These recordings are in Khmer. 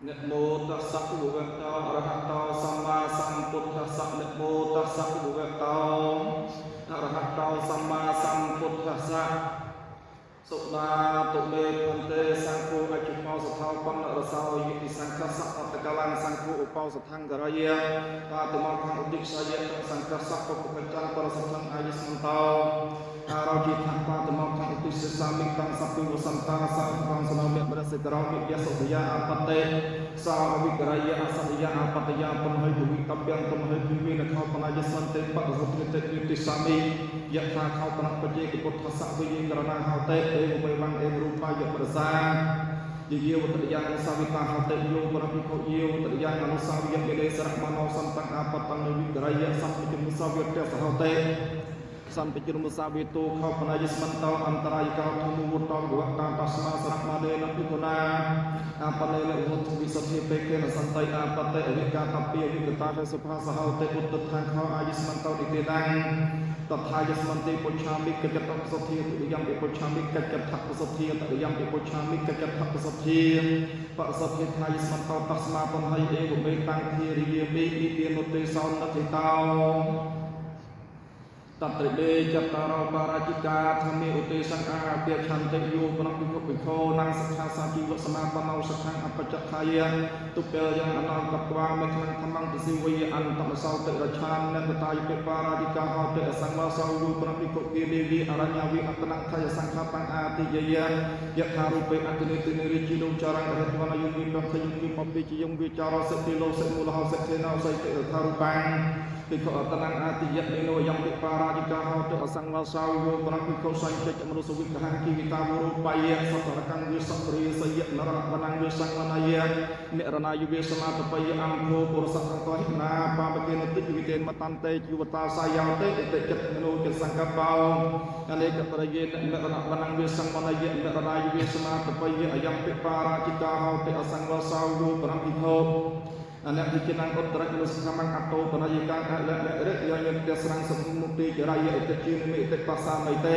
នមោតស្សៈភគវតោអរហតោសម្មាសម្ពុទ្ធស្សៈនមោតស្សៈភគវតោអរហតោសម្មាសម្ពុទ្ធស្សៈសុណាតុមេភន្ទេសង្ឃោអជុបោសថោបណ្ណរសោយិសង្ឃសៈអតកលាំងសង្ឃោឧបោសថង្ករយៈបាតមខឧទិសយៈសង្ឃសៈពពកចន្ទបរសថងអាយស្មន្តោអារោជិថបាតមខឧទិសសាមិតាំងសពិវសន្តាសាវងសនោមេបរសិករោមិយសុសយាអបតេសាវិករយៈអសយៈអបតយាទំហិវិតព្យងទំហិវិវិនខោបនាយសន្តិបរសទិតិវិទិសាមិយថាខោបនបច្ចេកពុទ្ធសវិយករណាហោតេអេវមេវងអេវរូបាយប្រសាយយាវតរិយ៉ាងសាវិតាហោតេយោបរភិខុយាវតរិយ៉ាងអនុសាវិយមេទេសរមនោសន្តੰអបតੰវិករយៈសម្ពិមុសាវិតសហោតេសម្ពិជរុមសាវិតោខោបនាយស្មន្តោអន្តរាយកោធមុវតោវតាតស្មាសរមដេនភិគុណាអបនេនវុទ្ធវិសុទ្ធិបេកេនសន្តៃអបតេអវិកាតពាវិកតាហេសុផាសហោតេឧត្តថាខោអាយស្មន្តោទិទេតាំងតថាយស្មន្តិពុឆាមិកចតសុទ្ធាទុយំពិពុឆាមិកចតសុទ្ធាតយំពិពុឆាមិកចតសុទ្ធាបសុទ្ធាថាយស្មន្តោតស្មាពន្ហៃអេវមេតាំងធារិយមិនិទានុទេសោនតិតោតត្រេដេចតារោបារាជិកាធម្មេឧទេសង្អាពាឆន្តិយោបនភិក្ខុភិក្ខោនាងសក្ខាសាជីវសមាបណោសក្ខាអបច្ចខាយទុពលយ៉ាងអនន្តក្វាមេខ្លាំងធម្មងទសិវយអន្តមសោតិរឆាននតតាយពិបារាជិកាហោតិអសង្វាសោយោបនភិក្ខុគិលេវីអរញ្ញាវីអតនខយសង្ខាបង្អាតិយយយថារូបេអតិនិតិនិរិជីលោចរងរហិវនយងវិបខយងវិបពិជយងវិចារសិតិលោសិមូលហោសិទេណោសៃតិថារូបាំងភិក្ខុអតនងអាតិយៈមេនោយំពិបារាជិកាហោតិអសង្វាសោយោបនភិក្ខុសញ្ជចមនុសវិកហង្គីវិតាវរូបាយៈសតរកੰវិសព្រិសយៈនរវនងវិសង្វនយៈនិរណាយវិសមាតបយអង្គោពុរសសន្តហិណាបាបកេនតិវិទេមតន្តេជីវតាសាយោទេអតិចិត្តមនោចសង្កបោអនេកប្រយេនរវនងវិសង្វនយៈនិរណាយវិសមាតបយៈអយំពិបារាជិកាហោតិអសង្វាសោយោបនភិក្ខុអនភិជានឧត្តរមនុស្សកម្មអតោបនយកាអលៈរិយយទស្រាំងសមុតិចរាយអតិជានិមិតិបសាមិតេ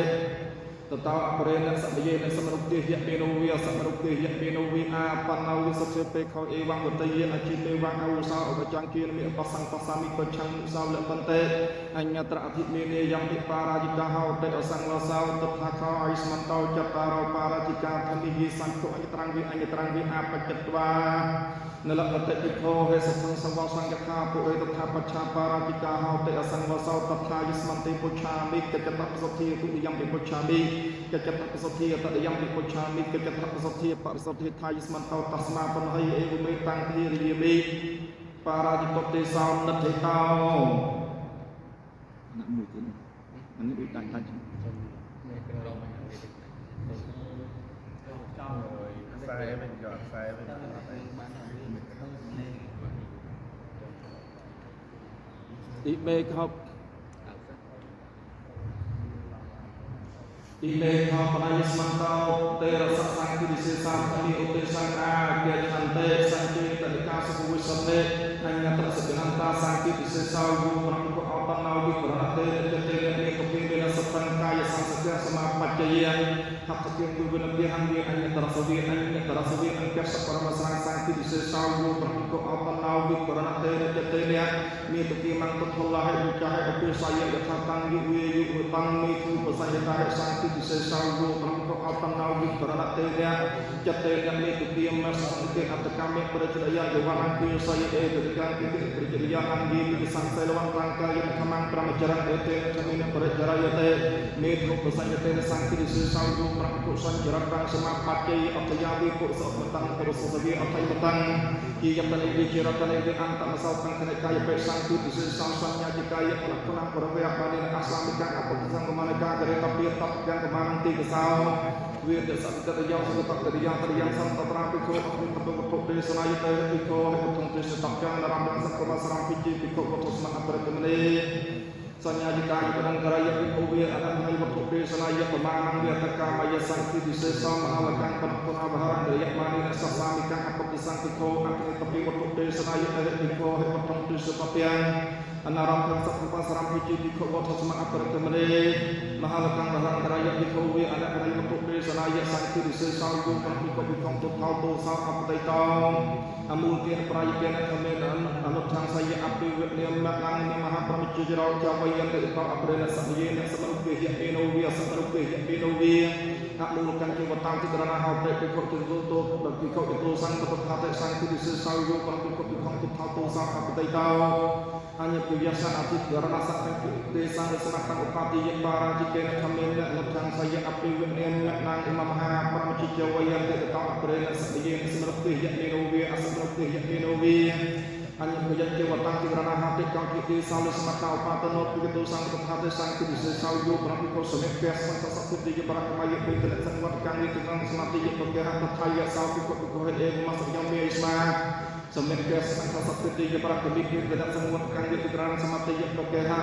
តតោអបរេនសមយេនសមរុតិយៈមេនោវិសមរុតិយៈមេនោវិអាបណ្ណោវិសុទ្ធពេខោអេវងវតយៈអចិទេវងអវសោអបចង្គានិមិបសង្បសាមិបឆੰសោលបន្តេអញ្ញត្រអធិមេនេយំពិបារាជិកាហោតិអសង្វសោតថាខោអយស្មន្តោចតារោបារាជិកាធនិយសង្ឃអញ្ញត្រੰវិអញ្ញត្រੰវិអបច្ចត្វានលបតិភិក្ខោហេសថងសង្វសង្កថាពុរេតថាបច្ឆាបារាជិកាហោតិអសង្វសោតថាយស្មន្តិពុឆាមិកចតសុទ្ធាទុយំពិពុឆាមិកចតសុទ្ធាតយំពិពុឆាមិកចតសុទ្ធាបរិសុទ្ធាថាយស្មន្តោតស្មាពន្ហៃអេវមេតាំងធារិយមិបារាជិកទេសោនិទ្ធិតោណាមួយទៀតអានេះដូចដាច់ដាច់ នេះគឺរងមកនេះ ចង់ ខ្សែវិញយកខ្សែវិញអត់អី បានហើយ អ៊ីមេខោអ៊ីមេខោបណយស្មន្តោទេរសសង្ឃិវិសេសាធមិឧទេសង្អាគាឆន្ទេសញ្ជេតរិកាសុវិសមេអញ្ញត្រសកនន្តាសង្ឃិវិសេសោយុប្រមកអតណោវិប្រណទេចទេមេតុគិវេនសតង្កាយសង្សកសមាបច្ចយៈហត្ថគិវិវិនភិហង្វិអញ្ញត្រសវិអញ្ញត្រសវិអង្គសបរមសង្ឃសង្ឃិវិសេសោយុប្រមកអតណោវិប្រណទេចទេមេតុគិមន្តធលហេវិចហេអភិសយៈយថាតាំងយុវេយុវតាំងមេធុបសយតាហេសង្ឃិវិសេសោយុប្រមកអតណោវិប្រណទេចទេមេតុគិមសង្ឃិអត្តកម្មបរិចរិយយវហង្គិសយអេតកាពិបរិចរិយអង្គិវិសង្សីលវង្កាយខមੰប្រមចរៈអេទេចមេនបរិចរិយតេមេធុបសយតេសង្ឃិវិសេសោយុប្រមកសញ្ចរតាំងសមាបច្ច័យអតយាវិពុសអមតាំងពុរសសវិអថៃមតាំងគិយតនេវិជារតនេវិអន្តមសោតាំងខនិកាយបេសង្ឃិវិសេសោសញ្ញាជកាយអនគុណបរវៈបានិអសាមិកាអបកសង្កមនិកាករេតព្រិតយ៉ាងកមានទីកសោវិទសតតយោសតតរិយតរិយសន្តត្រាភិក្ខុអភិតវត្ថុទេសនាយតេភិក្ខុហិពុទ្ធទេសតកានរំសកលស្រំពិជិភិក្ខុវត្ថុស្មអប្រកមនីសញ្ញាយកាយបដង្ករយភិក្ខុវិអនហៃវត្ថុទេសនាយបមានវិតកាមយសង្ឃិវិសេសមហលកាំបនពុនបហរយមានិសសាមិកាអបកសង្ឃិខោអភិតពិវត្ថុទេសនាយតេភិក្ខុហិពុទ្ធទេសតពាំង អនារំភសពបសរំភិជាភិក្ខុវត្ថសមអបរិតមនេមហាលកੰវរន្តរាយភិក្ខុវិអនបរិមតុទេសនាយសង្ឃិរិសេសោយោប្រភិក្ខុភិក្ខុទុថោទោសោអបតិតោអមូលគានប្រាយគានធមេនអនុដ្ឋានសយអភិវនិមនាងមហាប្រមិជរោចវយន្តតអបរិណសមយេនសមរុពេយមេនោវិសមរុពេយមេនោវិអមូលកញ្ចវតាំទិករណាហោប្រភិក្ខុទោទោភិក្ខុទោសង្ឃតថាតិសង្ឃិរិសេសោយោប្រភិក្ខុភិក្ខុទុថោទោសោអបតិតោអញ្ញពុយសអធិករណសង្ឃទេសង្ឃសមតឧបតិយបារាជិកេនធមេនអនុដ្ឋានសយអភិវនិមនាងមហាប្រមិជវយន្តតអបរិណសមយេនសមរុពេយមេនោវិអសមរុពេយមេនោវិអញ្ញពុយជវតាំទិករណាហតិកោគិទេសោលសមតឧបតនោភិក្ខុសង្ឃតថាតិសង្ឃិរិសេសោយោប្រភិក្ខុសមេពសង្ឃសពុទ្ធយបរកមយពេតលសង្វត្តកាំងវិទងសមាទិយបកហតថយសោភិក្ខុភិក្ខុហេមសយមេស្មាសមេពសង្ឃសពុទ្ធយបរកមិពេតលសង្វត្តកាំងវិទងសមាទិយបកហ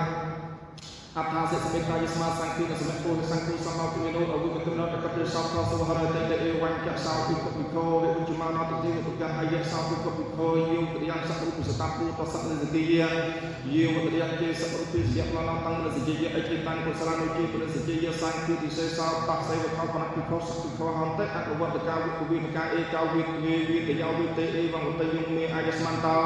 អត្ថាសិសមេកាយស្មាសង្ឃិនសមេពុសង្ឃុសមោទិមេនោអវិវតនោតកតិសោខសវហរតិតេវញ្ចសោភិក្ខុភិក្ខុវិឧជមានោតតិវតុកហយសោភិក្ខុភិក្ខុយោទយ៉ាងសរុបសតាពុតសនិសតិយយោទយ៉ាងចេសរុពិសយមណតាំងនិសជយអិតាំងកុសលានុជាបនិសជយសង្ឃិទិសេសោតសៃវខោបណភិក្ខុសភិក្ខុហន្តអវត្តកាវិវិកាអេកោវិវេវិតយោវិតេអេវងតយងមេអាយស្មន្តោ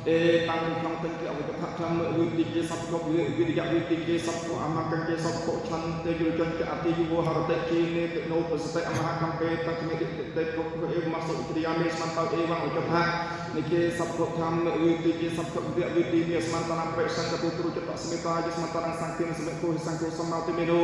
អេតាំងក្នុងតិអវត្តធម្មវិតិជាសព្វវិរិយវិតិជាសព្វអមកញ្ជាសព្វឆន្ទយុជនចអតិយុវហរតិជានេតិណោបសតិអមហកំពេតក្មេតិតិពុអេមសុទ្រិយាមេស្មន្តោអេវងឧចថានិគេសព្វធម្មវិតិជាសព្វវិវិតិមេស្មន្តនបិសង្កតុទ្រុចតស្មិតាយស្មន្តនសង្ឃិនសមិពុសង្ឃុសមោតិមេនោ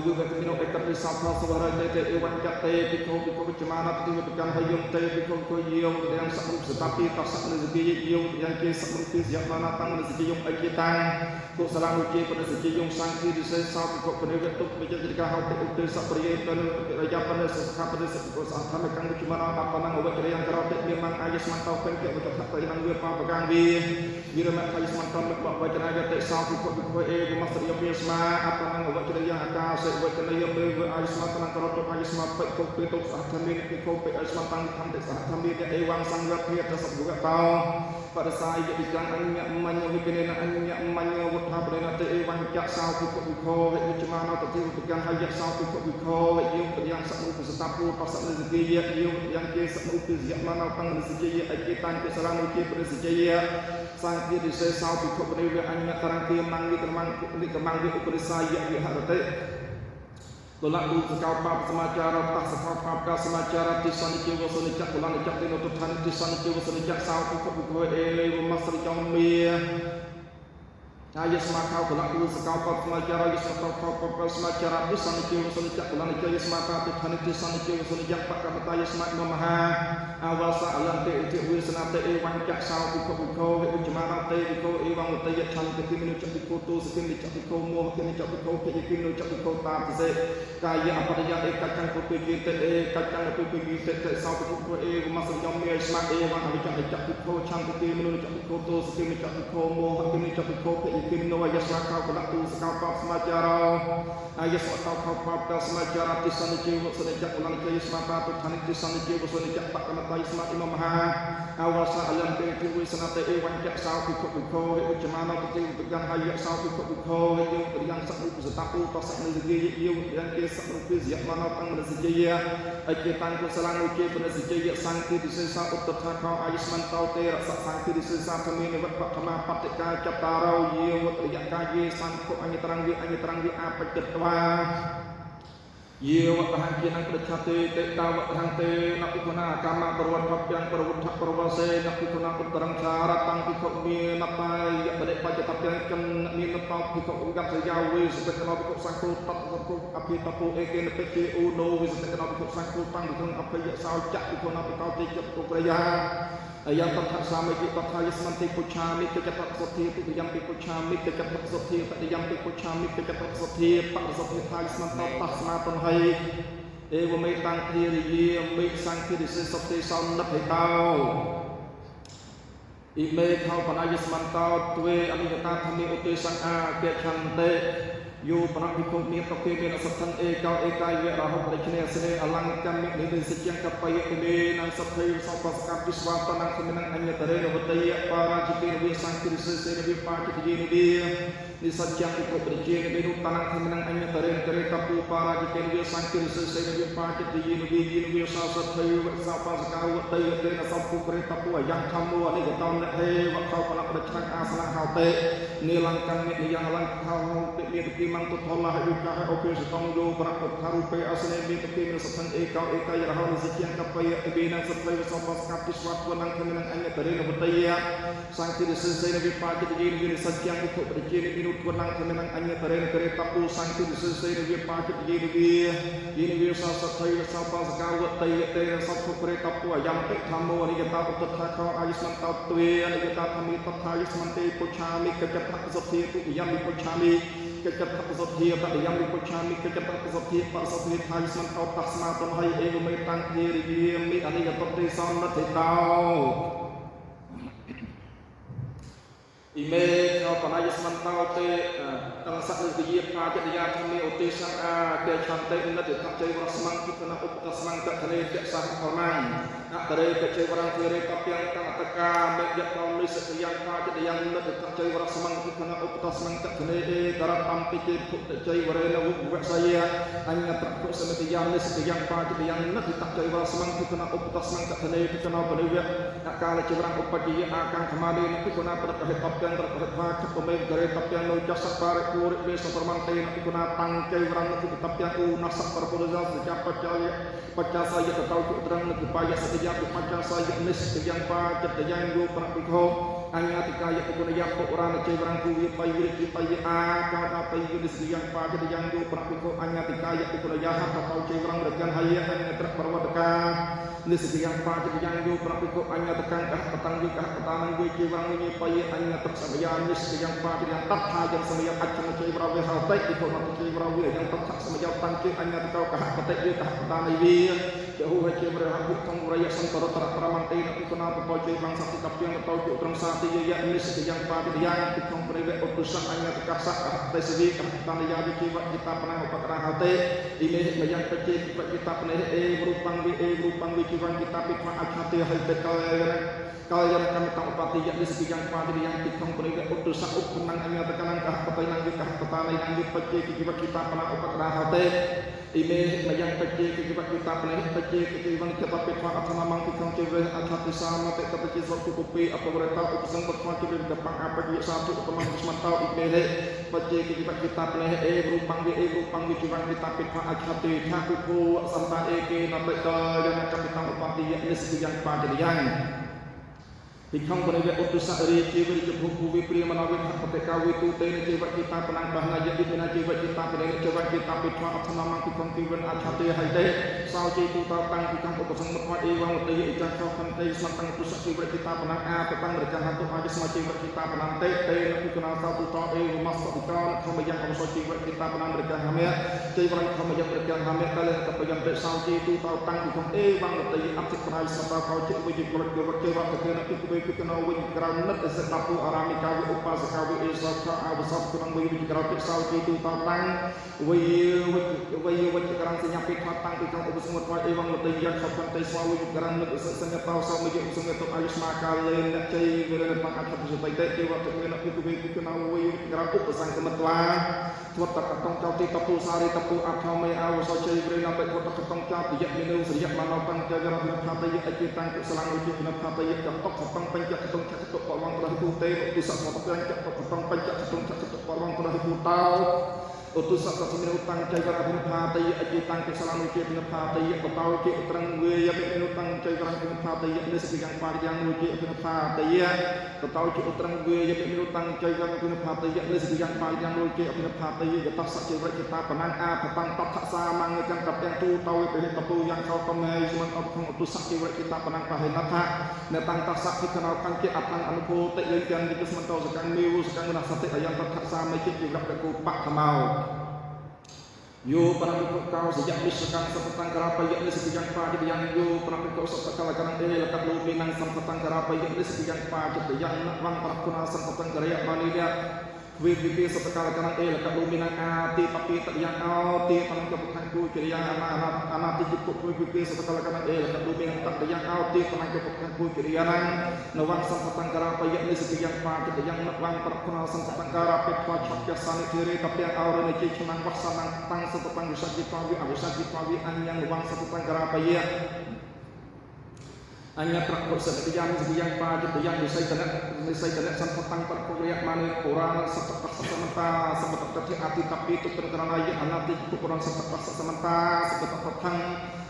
វិវតិមេនោអេតតិសោខសវរតិតេអេវញ្ចតេភិក្ខុភិក្ខុវិជ្ជមានតិវតកម្មហយំតេភិក្ខុគយោយ៉ាងសមុសតតិតសនិសតិយោយ៉ាងគេសមុទិសយមនាតាំងនិសជយងអិជាតាំងកុសលានុជាបនិសជយងសង្ឃិរិសេសោភិក្ខុបនិវតុវិជ្ជកាហោតិឧទេសបរិយតនុរយបនិសខបនិសកុសធម្មកម្មវិជ្ជមានអបនងវចរិយក្រតិមេមងអាយស្មន្តោពេញកវចតយងវាបបកាងវិវិរមថយស្មន្តមបវចនាយតិសោភិក្ខុភិក្ខុអេវមសរិយមេស្មាអបនងវចរិយអាកាសិវចនិយមេវអាយស្មន្តនក្រតុអាយស្មបិកុពេតុសហធមិភិក្ខុបិអាយស្មន្តធម្មតិសហធមិអេវងសង្ឃភិតសបុកតោបរិសាយតិកាំងអញ្ញមញ្ញវិគណអញ្ញមញ្ញវុទ្ធាបរិណតិអេវញ្ចសោភិក្ខុភិក្ខុវិជ្ជមានោតតិវិកាំងហយសោភិក្ខុភិក្ខុយោទយ៉ាងសមុបសតាពុតសនិសតិយយោយ៉ាងគេសមុទិសយមនោតាំងនិសជយអិគេតាំងកុសលានុជាបរិសជយសង្ឃិរិសេសោភិក្ខុបរិវអញ្ញតរង្គាមង្វិក្រមង្និកមង្វិឧបរិសាយវិហរតិកលទុសកោបបសមាចារតសកោបបកសមាចារតិសនិជវសនិចកលនិចតិនុទដ្ឋានតិសនិជវសនិចសោភិក្ខុភិក្ខុអេវមសរិចមេអាយស្មាខោកលទុសកោបបសមាចារយស្មាខោបបសមាចារតិសនិជវសនិចកលនិចយស្មាតាទដ្ឋានតិសនិជវសនិចបកមតាយស្មាមហាអវសអលន្តិអិវិសនតិអេវញ្ចសោភិក្ខុភិក្ខុវិឧជ្ជមារតិភិក្ខុអេវងតយឆន្ទគិមិនុចភិក្ខុទុសគិមិចភិក្ខុមោហគិមិចភិក្ខុភិយគិមិនុចភិក្ខុតាទសេកាយអបរិយអេកច្ចੰពុទ្ធយិតេអេកច្ចੰពុទ្ធយិតេសោភិក្ខុអេវមសយមេស្មាអេវងអវិចចភិក្ខុឆន្ទគិមិនុចភិក្ខុទុសគិមិចភិក្ខុមោហគិមិចភិក្ខុភិយគិមិនុអយស្មាកោកលទុសកោបស្មាចារោអាយស្មាកោខោបបស្មាចារតិសនិជវសនិចកលនិចយស្មាបាតុដ្ឋានិតិសនិជវសនិចបកមតយស្មាអិមមហាអវសអលន្តិទិវិសនតិអេវញ្ចសោភិក្ខុភិក្ខុហិឧជ្ជមានោតិវិកੰហយសោភិក្ខុភិក្ខុហិយោទយ៉ាងសមុបសតាពុតសនិសយយោយ៉ាងគេសមុពិសយមនោតាំងនិសជយអិគេតាំងកុសលានុជាបនិសជយសង្ឃិទិសេសោឧត្តថាខោអាយស្មន្តោទេរសសង្ឃិទិសេសាធមេនិវត្តបឋមាបតិកាចតារោយាវតយកាយេសង្ឃុអញ្ញត្រੰវិអញ្ញត្រੰវិអបច្ចត្វាយាវតហង្ជានប្រឆាតិតេតាវតហង្ទេនភិក្ខុនាកម្មប្រវត្តិភយ៉ាងប្រវត្តិប្រវសេនភិក្ខុនាឧត្តរង្សារតាំងភិក្ខុមានបាយបរិបច្ចតព្យ៉ាងកិនមានតោភិក្ខុកសយាវេសតិកណោភិក្ខុសង្ឃោតតសង្ឃោអភិតពោអេកេនបិជាឧណោវិសតិកណោភិក្ខុសង្ឃោតាំងភិក្ខុអភយសោចៈភិក្ខុនាបកោតិចតុក្រយាអយតថសាមិតិតថាយស្មន្តិពុឆាមិកចតសុទ្ធាទុតិយំពិពុឆាមិកចតសុទ្ធាតតិយំពិពុឆាមិកចតសុទ្ធាបរិសុទ្ធាថាយស្មន្តតស្មាតនហៃអេវមេតាំងធារិយាមិសង្ឃិរិសិសុទ្ធិសោនិភេតោអ៊ីមេខោបនាយស្មន្តោទ្វេអនិយតាធមិឧទេសង្អាកេឆន្តិ យោបណភិក្ខុមានតគេមានសទ្ធិអេកោអេកាយវៈរហុបរិជ្នេសនេអលង្កម្មនិនិសច្ចង្កបយតិមេនសទ្ធិសបសកពិស្វាតនខមិនអញ្ញតរេនវតយបារាជិទេវិសង្គិរិសេនវិបាជិយេនិវិនិសច្ចង្ភិក្ខុបរិជានិនុតនខមិនអញ្ញតរេនក្រេតពុបារាជិទេវិសង្គិរិសេនវិបាជិយេនិវិយេនិវិសសទ្ធិវសបសកវតយទេនសពុក្រេតពុអយ៉ាងធម្មោអនិកតោនហេវខោបណបច្ឆាអាសនៈហោតេនីលង្កម្មនិយ៉ាងលង្ខោតិមេតិមੰទុថលហយុកហអូភិសតងយោប្រពុទ្ធារូបេអសនេមេតិមេសថੰអេកោអេកាយរហោនិសជាងកបយតិបេនសទ្ធិវសបសកពិស្វតវនੰខមិនអញ្ញតរេនវតយសង្ឃិរិសេនវិបាជិយេនវិសច្ចងវិភបរិជានិនុទវនੰខមិនអញ្ញតរេនក្រេតពុសង្ឃិរិសេនវិបាជិយេនវិយេនវិសសទ្ធិវសបសកវតយទេសទ្ធក្រេតពុអយំតិធម្មោអនិយតាឧបតថាខោអាយុស្មន្តោទ្វេអនិយតាធម្មិតថាយុស្មន្តិពុឆាមិកចតសទ្ធាទុយំមិពុឆាមិកចតសទ្ធាតយំមិពុឆាមិកចតសទ្ធាបសទ្ធាថាយុស្មន្តោតស្មាតំហៃអេវមេតាំងធារិយាមិអនិយតតិសនតិតោអ៊ីមេខោបណយស្មន្តោទេតងសក្តិយាបាចរិយាធម្មេឧទេសង្អាកេឆន្តិនតិថជ័យវរស្មੰគិតនឧបតស្មੰតធនេតសហបមាំអតរេកជ័យវរងធិរេតព្យ៉ាងតអតកាមេយតោនិសយយ៉ាងបាចរិយានតិថជ័យវរស្មੰគិតនឧបតស្មੰតធនេអេតរតំពិជេភុតជ័យវរេនវវសយៈអញ្ញត្រគុសមិតិយានិសយយ៉ាងបាចរិយានតិថជ័យវរស្មੰគិតនឧបតស្មੰតធនេពិកណោបនិវៈអកាលជីវរងឧបច្ចយអាកង្ខមានេពិកណាប្រតហេតព្យ៉ាងប្រតហេថាខពមេករេតព្យ៉ាងលោចសបារិពុរិវេសប្រមន្តេនពិកណាតាំងជ័យវរងនិតព្យ៉ាងឧណសបរពុរិសសច្ចបច្ចយបច្ចសាយតតោជត្រងនិបាយសតិយាពិបច្ចសាយនិសយ៉ាងបាចិត្តយ៉ាងយោប្រពិខោអញ្ញាតិកាយពុនយពុរាណជ័យវរងគូវិបៃវិរិបៃវិអាកាតាបៃវិនិសយ៉ាងបាចិត្តយ៉ាងយោប្រពិខោអញ្ញាតិកាយពុនយហតតោជ័យវរងរកហយអញ្ញត្រប្រវត្តិកានិសយ៉ាងបាចិត្តយ៉ាងយោប្រពិខោអញ្ញាតកង្កបតាំងវិកបតានវិជ័យវរងវិបៃអញ្ញត្រសមយានិសយ៉ាងបាចិត្តយ៉ាងតថាយសមយអច្ឆមជ័យវរវិហោតិពិខោនតិជ័យវរវិយ៉ាងតថសមយតាំងជ័យអញ្ញតកោកហបតិយកហបតានិវិយហូហជាវរហពុថងវរយសន្តរតរប្រមន្តិនពិកណាបបជ័យវងសតិកព្យងតោជត្រងសាតិយៈនិសយ៉ាងបាចិត្តយ៉ាងពិខុប្រវេឧបសអញ្ញតកសៈតេសវិកតានិយាវិជីវจิតាបណាឧបករហោតេអ៊ីមេមយ៉ាងបច្ចេកបจิតាបនេអេរូបង្វិអេរូបង្វិជីវងจิតាពិខ្វអច្ឆតិហិតកលយនកាលយនកម្មតឧបតិយនិសយ៉ាងបាចិត្តយ៉ាងពិខុប្រវេឧបសឧបនអញ្ញតកណង្កបតៃនវិកបតានិនវិបច្ចេកជីវจิតាបណាឧបករហោតេអ៊ីមេមយ៉ាងបច្ចេកជីវจิតាបនេបច្ចេកជីវងจิតាពិខ្វអដ្ឋមងពិខុជីវអច្ឆតិសាមតិតបជាសតុពុពីអបវរតឧបសង្កបជីវកបង្អបច្ចសាទុតមងស្មន្តោអ៊ីមេបច្ចេកជីវจิតាបនេអេរូបង្វិអេរូបង្វិជីវងจิតាពិខ្វអច្ឆតិថាគុភូសន្តាអេគេនតិតយនកម្មតឧបតិយនិសយ៉ាងបាចរិយ៉ាងពិខំបរិវៈឧទសរិជីវិជភុភូវិព្រិមណវិខបតិកាវិទូតេនជីវจิតាបណੰបហនយិមិនាជីវจิតាបនេជីវจิតាពិខ្វអដ្ឋមងពិខំទីវិនអច្ឆតិហៃតេសោជីទូតតាំងពិខំឧបសង្មតអេវងតិយិចខខន្តិសន្តੰទុសជីវจิតាបណੰអាតតាំងរចហតុអាយស្មជីវจิតាបណੰតេតេនពិកណាសោទូតអេវមសតិកោខមយ៉ាងអវសជីវจิតាបណੰរចហមេជីវរខមយ៉ាងរចហមេតលេកបយន្តសោជីទូតតាំងពិខំអេវងតិយអធិប្រៃសន្តកោជីវិជពលកវជវតេនពិកវេពិកណោវិញក្រៅនិតសិតពុអារាមិកាវិឧបាសកាវិអេសោខអវសពក្នុងវិវិក្រៅពិសោជីទូតតាំងវិវិវិក្រងសញ្ញាពិខតាំងពិខឧបសមុទ្រអេវងតិយខខន្តិស្វាវិក្រងនិតសញ្ញាតោសមយឧសងតុអាយុស្មាកាលេនជ័យវិរណបង្អត្ថពិសតៃទេវតេនពិកវេពិកណោវិក្រៅឧបសង្កមត្វាទវតកតងចោតិតពុសារិតពុអធមេអវសជ័យវិរណបិទតកតងចោតិយមេនុសយមណោតាំងចយរភិផាតយអជាតាំងកុសលងវិជាភិផាតយកតកតងបញ្ចកតងចកតបវងប្រហិទុទេឧទសសតបញ្ចកតងបញ្ចកតងចកតបវងប្រហិទុតោឧទសតមិនុតាំងចៃវរភិផាតយអជាតាំងកុសលនុជាភិផាតយបតោជាត្រឹងវេយមិនុតាំងចៃវរភិផាតយនិសយ៉ាងបាយ៉ាងនុជាភិផាតយបតោជាត្រឹងវេយមិនុតាំងចៃវរភិផាតយនិសយ៉ាងបាយ៉ាងនុជាភិផាតយយតសជាវរចតាបណੰអាបតាំងតថសាមងកន្តទាំងទូតោវិហិតពុយ៉ាងខោកមេសមន្តអបក្នុងឧទសជាវរចតាបណੰបហិនថានតាំងតសភិកណោកញ្ចអតាំងអនុភូតិយយ៉ាងវិសមន្តោសកម្មមេវសកម្មនសតិអយ៉ាងតថសាមេជាវរកគូបខមោយោបរមិកកោសយមិសកੰសពតੰករបយនិសយ៉ាងបាจิយ៉ាងយោបរមិកោសពកលកណអេលកលូមីនੰសពតੰករបយនិសយ៉ាងបាจิយ៉ាងវងប្រគុណសពតੰករយបានិយៈ ទ្វេវិពាសតកាលកណអេលកលុមិនអាទីតពីតយ៉ាងអោទីបណកពខាងគូចរិយាអនាអនាតិជពុទ្វេវិពាសតកាលកណអេលកលុមិនតយ៉ាងអោទីបណកពខាងគូចរិយាននវងសន្តតង្ការបយនិសតិយ៉ាងបាចតយ៉ាងនវងប្រខណសន្តតង្ការពេខ្វាឆព្យសានិធិរេតព្យអោរនិជិឆ្នាំវសនតាំងសន្តតង្វិសจิតវិអវិសจิតវិអញ្ញងវងសន្តតង្ការបយអញ្ញប្រកុសតិយ៉ាងសតិយ៉ាងបាចតយ៉ាងនិស័យតនៈនិស័យតនៈសន្តតង្បរកយមានិបុរាណសតបសមន្តាសមតតតិអតិតពីទុក្រករណយអនតិគុបរណសតបសមន្តាសតបថੰ